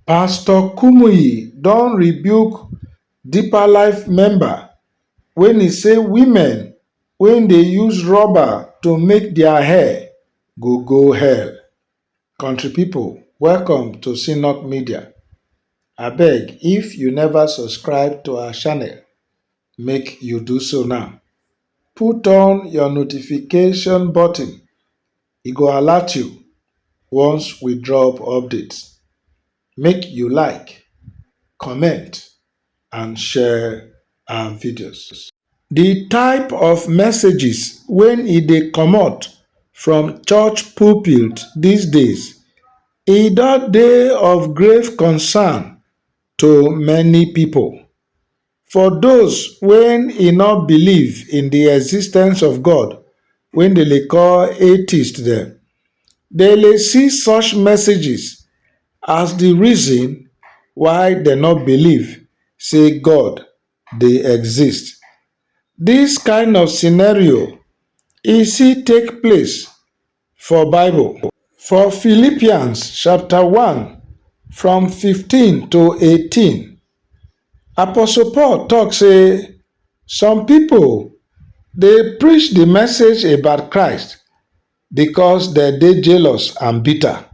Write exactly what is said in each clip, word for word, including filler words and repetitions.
Pastor Kumuyi don rebuke Deeper Life member when he say women wey dey use rubber to make their hair go go hell. Country people, welcome to Synod Media. Abeg, if you never subscribe to our channel, make you do so now. Put on your notification button. E go alert you once we drop updates. Make you like, comment, and share our videos. The type of messages when e dey comot from church pulpit these days, e don dey of grave concern to many people. For those when e no believe in the existence of God, when they dey call atheist dem, they dey see such messages as the reason why they no believe say God dey exist. This kind of scenario e still take place for Bible. For Philippians chapter one, from fifteen to eighteen, Apostle Paul talk say some people dey preach the message about Christ because they dey jealous and bitter,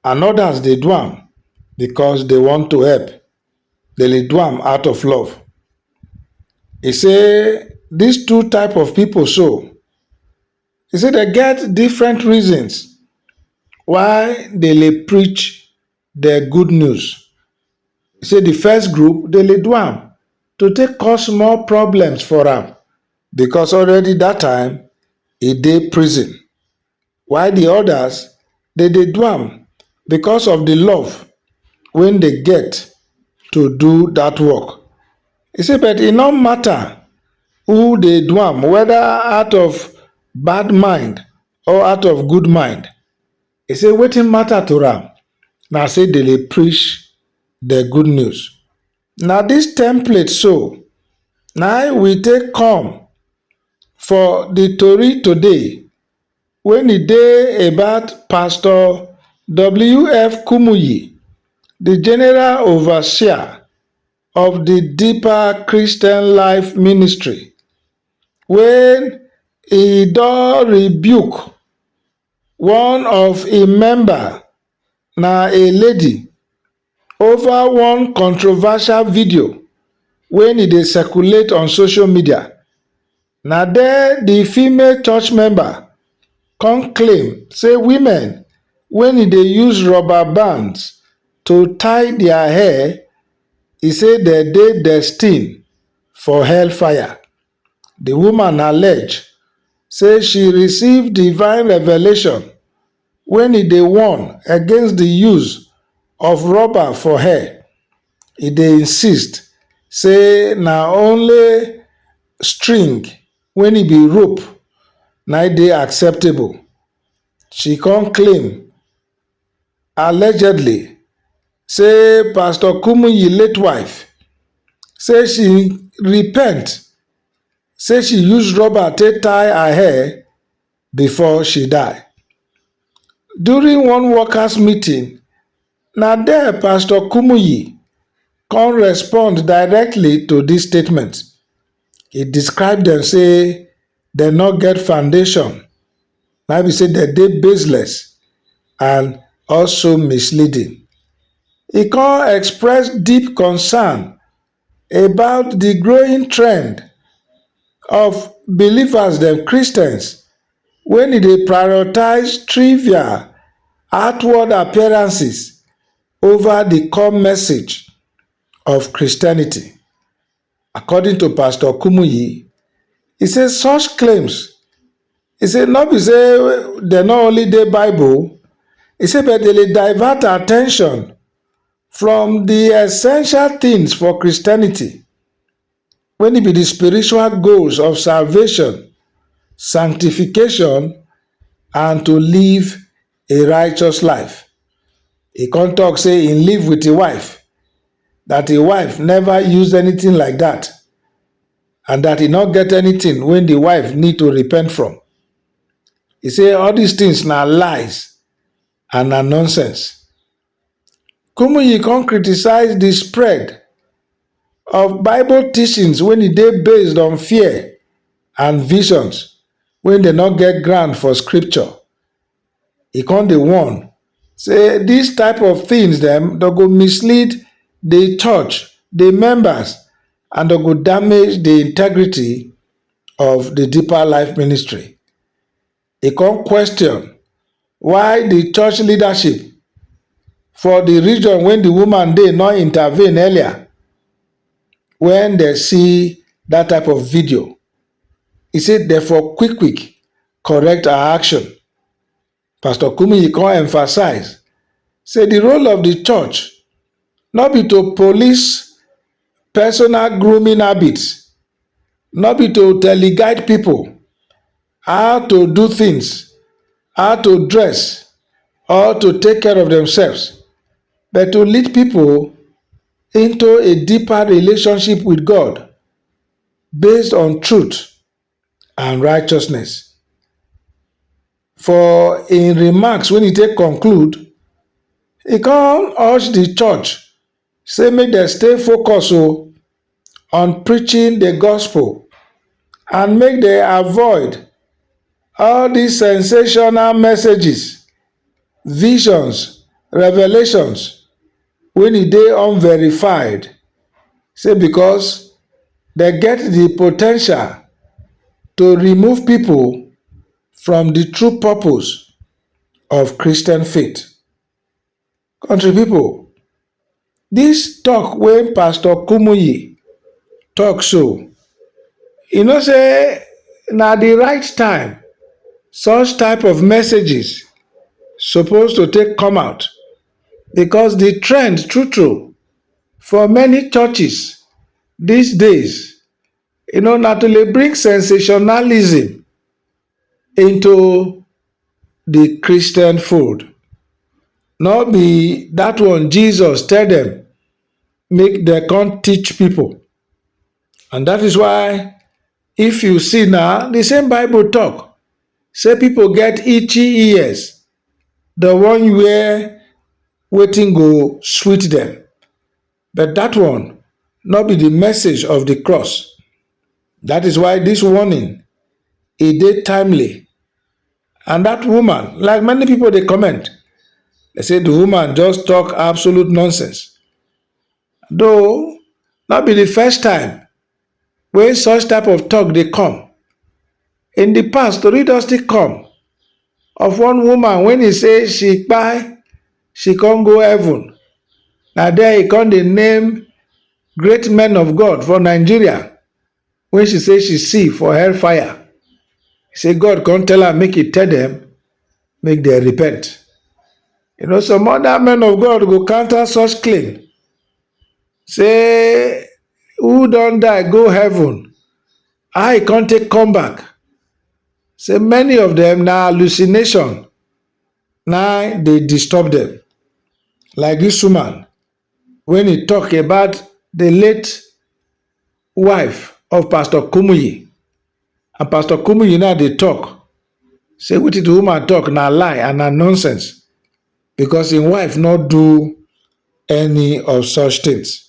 and others dey do am because they want to help. They dey do am out of love. He say these two type of people so, he say they get different reasons why they dey preach the good news. He say the first group, they dey do am to take cause more problems for am, because already that time e dey prison. While the others, they dey do am because of the love wey they get to do that work. He say, but e no matter who dey do am, whether out of bad mind or out of good mind. He say wetin matter to am na say they dey preach the good news. Na this template so, na we take come for the tori today, when e dey about Pastor W F Kumuyi, the General Overseer of the Deeper Christian Life Ministry, when e don rebuke one of im member, na a lady, over one controversial video wey e dey circulate on social media. Na there the female church member come claim say women wey e dey use rubber bands to tie their hair, e say dem dey destined for hellfire. The woman allege say she receive divine revelation when e dey warn against the use of rubber for hair. E dey insist say na only string wey e be rope na e dey acceptable. She come claim, allegedly, say Pastor Kumuyi late wife say she repent, say she use rubber take tie her hair before she die. During one workers meeting, na there Pastor Kumuyi come respond directly to this statement. He describe dem say dem no get foundation, na be say dem dey baseless and also misleading. He come express deep concern about the growing trend of believers dem, Christians, wey e dey prioritize trivial outward appearances over the core message of Christianity. According to Pastor Kumuyi, he say such claims, he say no be say dem no only dey Bible, he say but dem dey divert attention from the essential things for Christianity, wey e be the spiritual goals of salvation, sanctification, and to live a righteous life. He come talk say he live with him wife, that him wife never use anything like that, and that he no get anything wey the wife need to repent from. He say all these things na lies and na nonsense. Kumuyi come criticize the spread of Bible teachings when e dey based on fear and visions when dem no get ground for scripture. E come dey warn say this type of things dem, dem go mislead the church, the members, and dem go damage the integrity of the Deeper Life ministry. E come question why the church leadership for the region when the woman dey no intervene earlier when dem see that type of video. E say dem for quick quick correct her action. Pastor Kumuyi come emphasize say the role of the church no be to police personal grooming habits, no be to teleguide people how to do things, how to dress, or to take care of themselves, but to lead people into a deeper relationship with God based on truth and righteousness. For im remarks when e take conclude, e come urge the church say make dem stay focus o on preaching the gospel and make dem avoid all these sensational messages, visions, revelations when e dey unverified, say because dem get the potential to remove people from the true purpose of Christian faith. Country people, this talk wey Pastor Kumuyi talk so, you know say na the right time such type of messages suppose to take come out, because the trend true true for many churches these days, you know, na to dey bring sensationalism into the Christian fold. No be that one Jesus tell them make dem come teach people. And that is why if you see now, the same Bible talk say people get itchy ears, the one where wetin go sweet them. But that one no be the message of the cross. That is why this warning e dey timely. And that woman, like many people dey comment, they say the woman just talk absolute nonsense. Though not be the first time wey such type of talk dey come. In the past, tori don still come of one woman when he say she kpai, she come go heaven. Na there he come dey name great men of God for Nigeria when she say she see for hellfire. He say God come tell her make he tell them make they repent. You know, some other men of God go counter such claim. Say who don die go heaven, how he come take come back? Say many of them na hallucination na dey disturb them. Like this woman when he talk about the late wife of Pastor Kumuyi, and Pastor Kumuyi now dey talk say wetin the woman talk na lie and na nonsense, because him wife no do any of such things.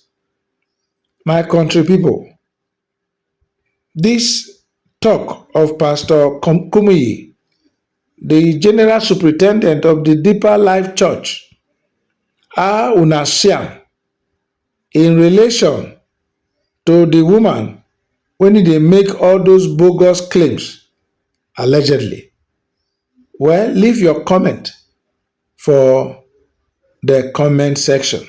My country people, this talk of Pastor Kum- Kumuyi, the general superintendent of the Deeper Life Church, how una see am in relation to the woman when he dey make all those bogus claims, allegedly? Well, leave your comment for the comment section.